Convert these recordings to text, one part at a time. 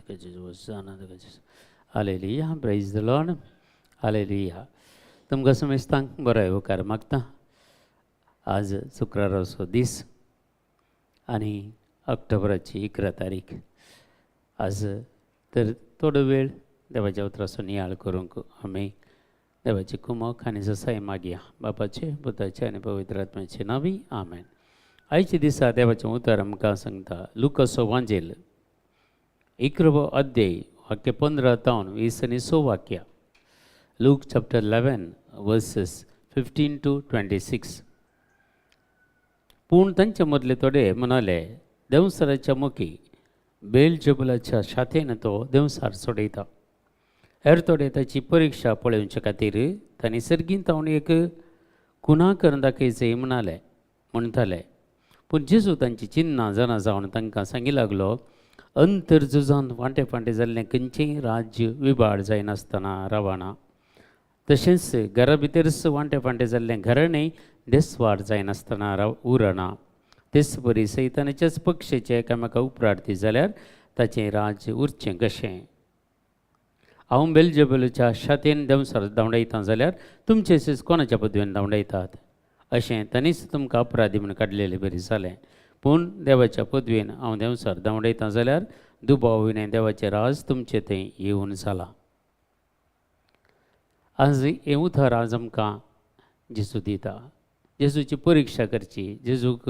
तुका होसाना तुका जेजू. Hallelujah. Praise the Lord. Hallelujah. तुमकां समेस्तांक बरो येवकार मागता. आज शुक्राराचो दीस आनी ऑक्टोबराची 11 तारीख. आज तर थोडो वेळ देवाच्या उतराचो नियाळ करूंक आमी देवाची कुमक आनी जसाय मागया. बापाचे, पुताचे आनी पवित्र आत्म्याचे नांवी, आमेन. आयच्या दिसा देवाचें उतर आमकां सांगता, लुकाचो वांजेल 11वो अध्याय, वाक्य 15 तावन 20 आनी 6 वाक्या. Luke chapter 11 verses 15 to 26. पूण तांचे मदले थोडे म्हणाले, देंवचाराच्या मुखी बेलजबुलाच्या शातेन तो देंवचार सोडयता. हेर थोडे ताची परिक्षा पळोवचे खातीर तांणी सर्गींत तावन एक खुणा करून दाखयचे म्हणाले म्हणटाले. पूण जेजू तांची चिन्नां जाणा जावन तांकां सांगी लागलो, अंतर झुजांत वांटे फांटे जाल्लें खंयचेंय राज्य विबाड जायनासतना रावना. तशेंच घरा भितरच वांटे फांटे जाल्लें घराणें देसवाड जायनासतना राव उरना. तेच परी सैतानाच्याच पक्षाचे एकामेका उपरार्ती जाल्यार ताचें राज्य उरचें कशें? हांव बेलजेबलच्या शातेन देंवचार धांवडायता जाल्यार तुमचे शीस कोणाच्या पदवेन धांवडायतात? अशें तांणीच तुमकां अपराधी म्हूण काडलेलें बरें जालें. पूण देवाच्या पदवेन हांव देंवचार धांवडायता जाल्यार दुबाव विणें देवाचें राज तुमचें थंय येवन जालां. आज हें उतर आज आमकां जेजू दिता. जेजूची परिक्षा करची, जेजूक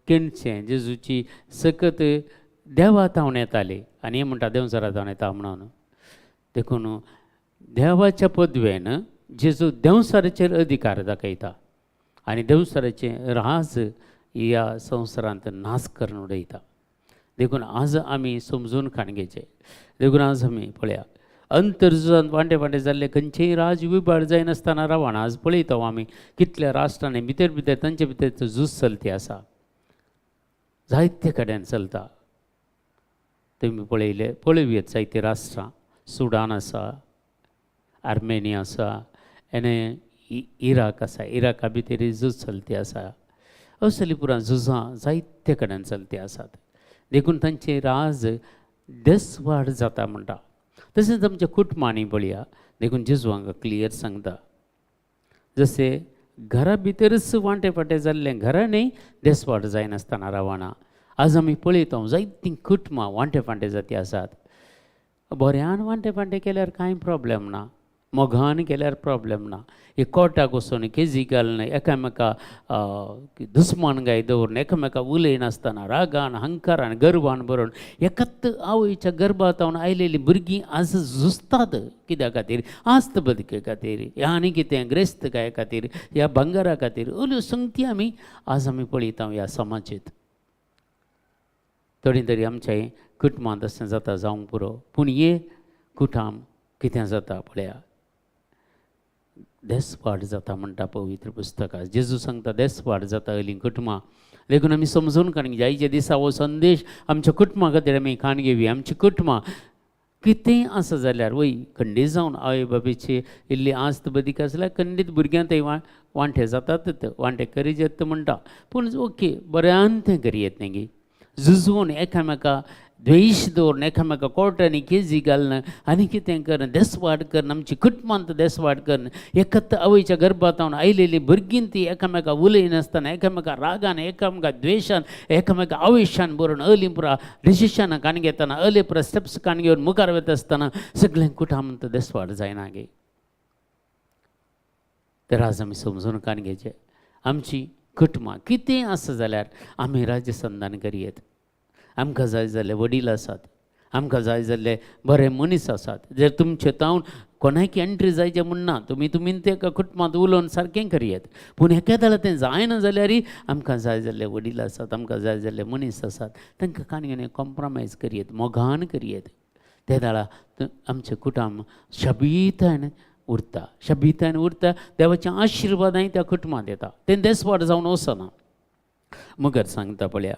केणचें. जेजूची सकत देवा तावन येताली आनी हें म्हणटा देंवचारा तावन येता म्हणून. देखून देवाच्या पदवेन जेजू देंवचाराचेर अधिकार दाखयता आनी देंवचाराचें राज ह्या संवसारांत नाश करून उडयता. देखून आज आमी समजून खाण घेवचें. देखून आज आमी पळया, अंतरझुजांत वांटे वांटे जाल्ले खंयचेय राज विबाड जायनासतना रावना. आज पळयता आमी कितल्या राष्ट्रांनी भितर भितर तांचे भितर झूज चलती आसा, जायते कडेन चलता. तुमी पळयले पळोवयेत, जायतीं राष्ट्रां, सुडान आसा, आर्मेनिया आसा आनी इराक आसा. इराका भितर झूज चलती आसा. असली पुरा झुजां जायते कडेन चलती आसात. देखून तांचे राज देसवाड जाता म्हणटा. तशेंच आमच्या कुटुंबांनी पळया. देखून जेजू हांगा क्लियर सांगता, जशें घरा भितरच वांटे फांटे जाल्लें घरांनी देसवाड जायनासतना रावना. आज आमी पळयता, जायतीं कुटुंबां वांटे फांटे जाती आसात. बऱ्यान वांटे फांटे केल्यार कांय प्रॉब्लेम ना, मोगान केल्यार प्रॉब्लेम ना. हे कोर्टाक वचून केजी घालून एकामेका दुस्मान गाय दवरून, एकामेका उलयनासतना, रागान, हंकारान, गर्वान बरोवन, एकाच आवयच्या गर्भांत आयलेलीं भुरगीं आज झुजतात. कित्या खातीर? आस्त बदके खातीर, ह्या आनी कितें ग्रेस्तकाये खातीर, ह्या भांगरा खातीर. अल्यो संगती आमी आज आमी पळयता ह्या समाजेंत. थोडी तरी आमच्या कुटुंबांत अशें जाता जावंक पुरो, पूण हे कुटाम कितें जाता पळया, देसवाड जाता म्हणटा पवित्र पुस्तकां. जेजू सांगता, देसवाड जाता अली कुटुंबां. देखून आमी समजून काडूंक जाय. आयच्या दिसा हो संदेश आमच्या कुटुंबा खातीर आमी काण घेवया. आमची कुटुंबां कितेंय आसा जाल्यार वय खंडीत जावन आवय बापायची इल्ली आस्त बदीक आसल्यार खंडीत भुरग्यां थंय वांटे जातात, वांटे करीत म्हणटा. पूण ओके, बऱ्यान तें करयेत न्ही गी. झुजून, एकामेका द्वेश दवरून, एकामेका कोर्टांनी केजी घालून आनी कितें करून देसवाड करून, आमची कुटुंबांत देसवाड करून, एकत्र आवयच्या गर्भांत आयलेली भुरगीं ती एकामेका उलयनासतना, एकामेका रागान, एकामेका द्वेशान, एकामेका आवेशान बरोवन अली पुरा डिसिशनां काण घेतना, अली पुरा स्टेप्स काण घेवन मुखार वता आसतना सगळें कुटुंबांत देसवाड जायना गे. तर आज आमी समजून काण घेवचें, आमची कुटुंबां कितें आसा जाल्यार आमी राज्यसंधान करयेत. आमकां जाय जाल्ले वडील आसात, आमकां जाय जाल्ले बरे मनीस आसात. जर तुमचे तावन कोणाक एंट्री जायचें म्हूण ना, तुमी तुमी ते कुटुंबांत उलोवन सारकें करयेत. पूण एकादां तें जायना जाल्यारय आमकां जाय जाल्ले वडील आसात, आमकां जाय जाल्ले मनीस आसात, तांकां काणी घेवन कॉम्प्रोमायज करयेत, मोगान करयेत. ते दाळा आमचें कुटुंब शबीतान उरता, शबीतान उरता. देवाचे आशिर्वादांय त्या कुटुंबांत येता, तें देसवाड जावन वचना. मुखार सांगता पळया,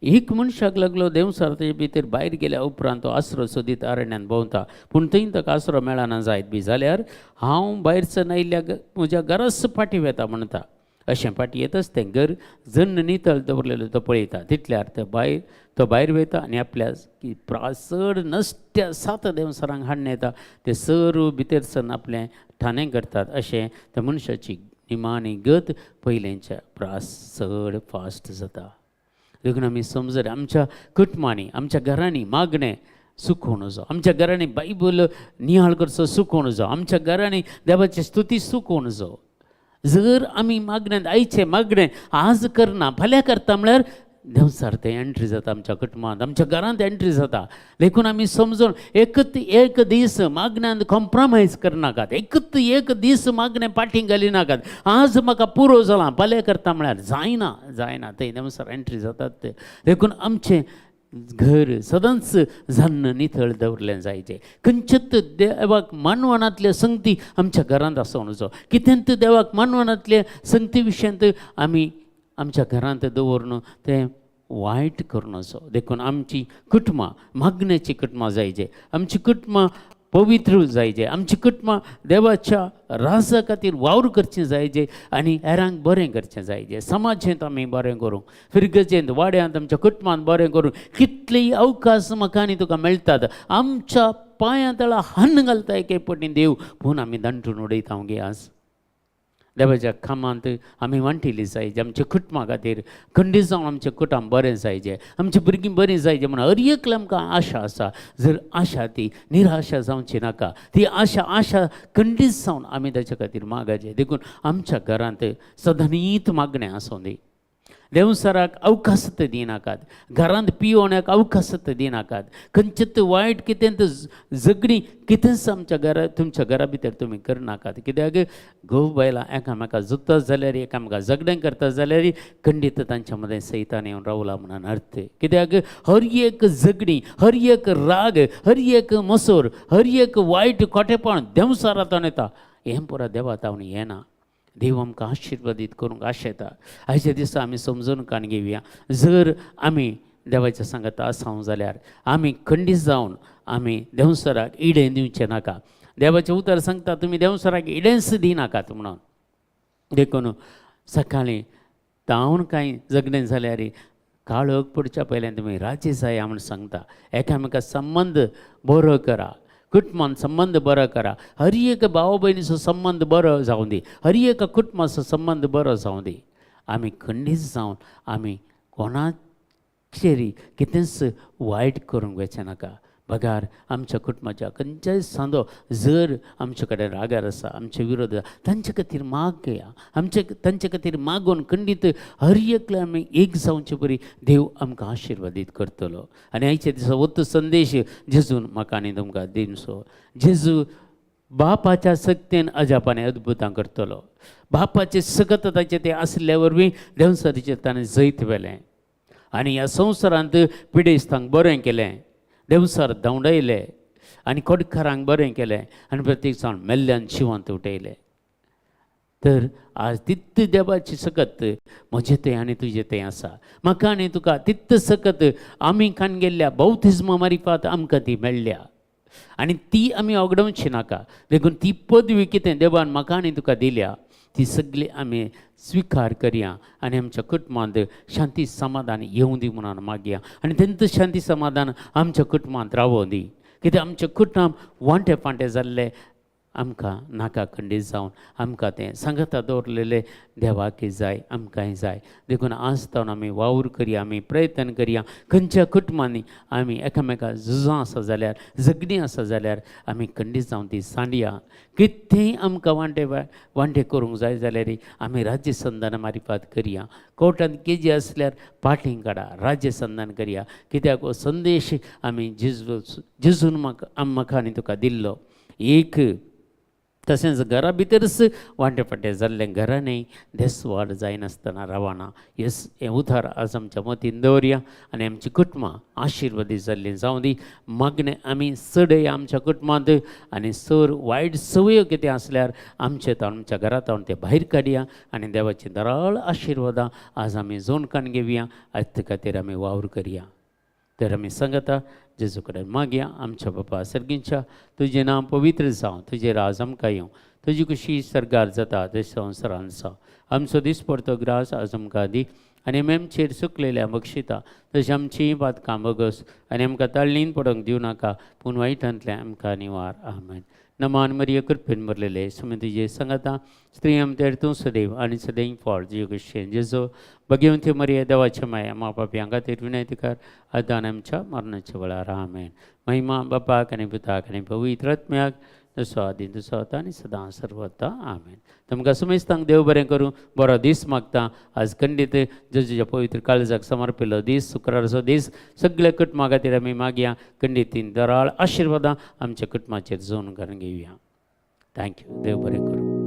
एक मनशाक लागलो देंवचार तेजे भितर भायर गेल्या उपरांत तो आसरो सोदीत अरण्यान भोंवता. पूण थंय ताका आसरो मेळना जायत बी जाल्यार, हांव भायरच्यान आयिल्ल्या म्हज्या घराच फाटीं वेता म्हणटा. अशें फाटीं येतच तें घर जन्न नितळ दवरलेलें तो पळयता. तितल्यार तें भायर तो भायर वयता आनी आपल्या चड नश्ट्या सात देंवचारांक हाडून येता, ते सर्व भितर सरून आपलें ठाणें करतात. अशें त्या मनशाची निमाणी गत पयलेंच्या प्रास चड फास्ट जाता. देखून आमी समजले आमच्या कुटुंबांनी आमच्या घरांनी मागणें सुकोवन जावं, आमच्या घरांनी बायबल नियाळ करचो सुकोवन जावं, आमच्या घरांनी देवाची स्तुती सुकोवन जावं. जर आमी मागण्यांत आयचें मागणें आज करना फाल्यां करता म्हळ्यार देंवचार तें एंट्री जाता आमच्या कुटुंबांत, आमच्या घरांत एंट्री जाता. देखून आमी समजून एकच एक दीस मागण्यांत कॉम्प्रोमायज करनाकात, एकच एक दीस मागणें पाटी घालिनाकात. आज म्हाका पुरो जालां फाल्यां करता म्हळ्यार जायना, जायना, थंय देंवचार एंट्री जातात ते. देखून आमचें घर सदांच झन्न नितळ दवरलें जायचें. खंयच्याच देवाक मानवनांतले संगती आमच्या घरांत आसूंक जावं, कितेंच देवाक मानवनांतले संगती विशयांत आमी आमच्या घरांत दवरून तें वायट करूं नजो. देखून आमची कुटुंबां मागण्याची कुटुंबां जायचे, आमची कुटुंबां पवित्र जायचे, आमची कुटुंबां देवाच्या राजा खातीर वावर करचें जायचे आनी हेरांक बरें करचें जायचे. समाजेंत आमी बरें करूंक, फिरगजेंत वाड्यांत आमच्या कुटुंबांत बरें करूंक कितलेय अवकाश म्हाका आनी तुका मेळटात. आमच्या पांयां तळा हन्न घालता एके पटी देव, पूण आमी दांटून उडयता गे. आज देवाच्या कामांत आमी वांटिल्ली जायचे आमच्या कुटुंबा खातीर खंडीत जावन आमचें कुटुंब बरें जायचें, आमची भुरगीं बरीं जायचें म्हणून हर एकल्या आमकां आशा आसा. जर आशा ती निराशा जावची नाका, ती आशा आशा खंडीत जावन आमी ताच्या खातीर मागाचें. देखून आमच्या घरांत सदांनीत मागणें आसूं दी, देंवचाराक अवकाश दिनाकात, घरांत पियोवण्याक अवकाश दिनाकात, खंयचेच वायट कितें झगडीं कितेंच आमच्या घरा तुमच्या घरा भितर तुमी करनाकात. कित्याक घोव बायलां एकामेका जुत्ता जाल्यार, एकामेका झगडें करता जाल्यार खंडीत तांच्या मदें सैतान येवन रावला म्हणून अर्थ. कित्याक हर एक झगडीं, हर एक राग, हर एक मसोर, हर एक वायट खोटेपण देंवचारांतल्यान येता. हें पुरा देवा तावन येना. देव आमकां आशिर्वादीत करूंक आशेता. आयच्या दिसा आमी समजून कान घेवया. जर आमी देवाच्या सांगाता आसाव जाल्यार आमी खंडीत जावन आमी देंवचाराक इडें दिवचें नाका. देवाचें उतर सांगता तुमी देंवचाराक इडेंच दिनाकात म्हणून. देखून सकाळीं तावन कांय झगडें जाल्यार काळोख पडच्या पयल्यान तुमी राजी जाया म्हूण सांगता. एकामेका संबंद बरो करा, कुटुंबान संबंद बरो करा, हर एक भाव भयणीचो संबंद बरो जावं दी, हर एका कुटुंबाचो संबंद बरो जावं दी. आमी खंडीत जावन आमी कोणाचेर कितेंच वायट करूंक वचें नाका. बगार आमच्या कुटुंबाच्या खंयच्याय सांदो जर आमचे कडेन रागार आसा, आमचे विरोध आसा, तांचे खातीर मागया, आमचे तांचे खातीर मागून खंडीत हर एकले आमी एक जावचे परी देव आमकां आशिर्वादीत करतलो. आनी आयच्या दिसा वत्तो संदेश जेजून म्हाका आनी तुमकां दिवचो. जेजू बापाच्या सक्तेन अजापाने अद्भुतां करतलो. बापाचे सकत ताचें तें आसल्या वरवीं देंवचाराचेर ताणें जैत व्हेलें आनी ह्या संवसारांत पिडेस्तांक बरें केलें, देंवचार धांवडायले आनी खोडकारांक बरें केलें आनी प्रत्येक जाण मेल्ल्यान जिवंत उठयले. तर आज तित्त देवाची सकत म्हजें तें आनी तुजें तें आसा. म्हाका आनी तुका तित्त सकत आमी खान गेल्ल्या बौतिज्मा मारिफात आमकां ती मेळ्ळ्या आनी ती आमी ओगडोवची नाका. देखून ती पदवी कितें देवान म्हाका आनी तुका दिल्या ती सगळी आमी स्विकार करया आनी आमच्या कुटुंबांत शांती समाधान येवं दी म्हणून मागया आनी तेंच शांती समाधान आमच्या कुटुंबांत रावों दी. कित्याक आमचें कुटुंब वांटे फांटे जाल्लें आमकां नाका. खंडीत जावन आमकां तें सांगाता दवरलेलें देवाकय जाय, आमकांय जाय. देखून आज तावन आमी वावर करया, आमी प्रयत्न करया. खंयच्या कुटुंबांनी आमी एकामेका झुजां आसा जाल्यार, झगडीं आसा जाल्यार आमी खंडीत जावन ती सांडया. कितेंय आमकां वांटे वांटे करूंक जाय जाल्यार आमी राज्य संदान मारिफात करया. कोर्टांत केजी आसल्यार पाटींग काडा, राज्य संदान करया. कित्याक हो संदेश आमी जेजू जेजून म्हाका म्हाका आनी तुका दिल्लो. एक तशेंच घरा भितरच वांटे फांटे जाल्लें घरांनी देसवाड जायनासतना रावना. येस हें उतार आज आमच्या मतीन दवरया आनी आमची कुटुंबां आशिर्वादीत जाल्लीं जावं दी. मागणें आमी चडया आमच्या कुटुंबांत आनी सर वायट संवयो कितें आसल्यार आमचे तावन आमच्या घरांत तावन ते भायर काडया आनी देवाची दराळ आशिर्वादां आज आमी जोणकान घेवया. आज खातीर आमी वावर करया. तर आमी सांगता जेजू कडेन मागया. आमच्या बापा सर्गींच्या, तुजें नांव पवित्र जावं, तुजें राज आमकां येवं, तुजी खुशी सर्गार जाता तशें संवसारान जावं. आमचो दिसपडतो ग्रास आज आमकां दी आनी मेमचेर चुकलेल्या बक्षिता तशी आमची पातकां बगस आनी आमकां ताळणीन पडोंक दिवं नाका पूण वायटांतलें आमकां निवार. आमेन. नमान मरिय, कृपेन भरलेले, सुमी तुजे सांगाता. स्त्री आमतेर तूं सदैव आनी सदैव फळ जिव कशें जेजो. भगवंती मरिय, देवाच्या माया, मा पापयां खातीर विनंती कर, आतां आनी आमच्या मरणाच्या वेळार. आमेन. महिमा बापाक आनी पुताक आनी पवित्र आत्म्याक, जसो आदी तसो आतां आनी सदां सर्वता. आमेन. तुमकां समेस्तांक देव बरें करूं, बरो दीस मागता. आज खंडीत जेजूच्या पवित्र काळजाक समर्पिल्लो दीस, शुक्रारचो दीस. सगळ्या कुटुंबा खातीर आमी मागया, खंडीत तीन दराळ आशिर्वादां आमच्या कुटुंबाचेर जोन करून घेवया. Thank you. देव बरें करूं.